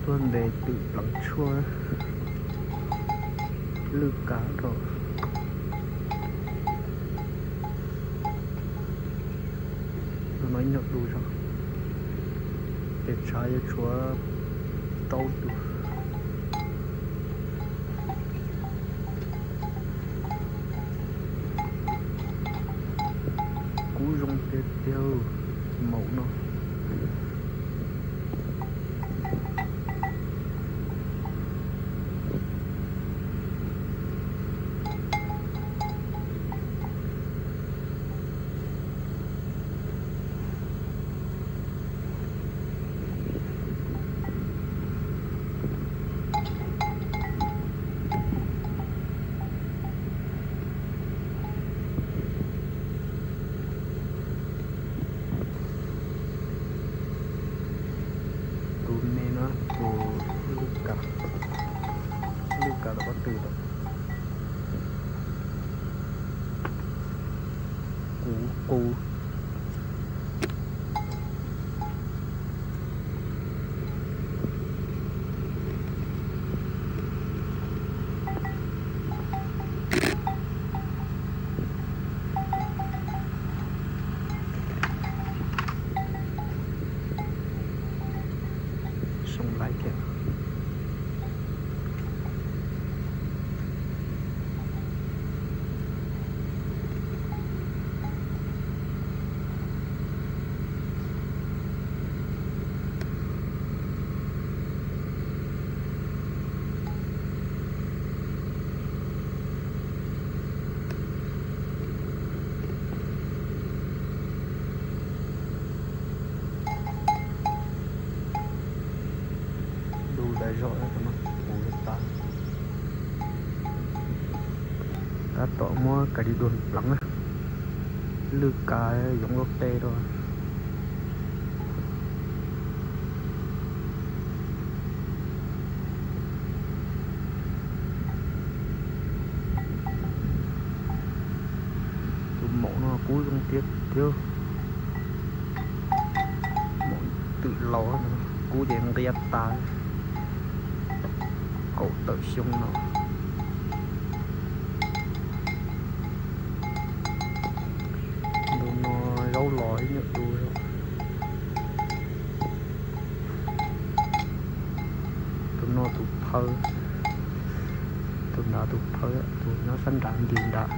Tuaj ntes twm pleev tshuaj lwj kav rau. No ib nyuag dub zog, pem tshav yuav tshuav rau tus. Kub zoo tiag tiag, maum no. Tus me no, tus lwj kav, lwj kav tom pob tw lawm. Kuv qus. Soo laib thiab. Dub dav zog, tab tom muab kav li dua pleev, lwj kav yoov ua qe rau. Tus maum no kub zoo tiag tiag. Maum twm laus, kub ces nqia tas, kaum tawm xyoo no. Tus no zaub los ib nyuag dub zog. Tus no tus phaw, tus nrad tus phaw, tus nyob sab nrad nti nrad.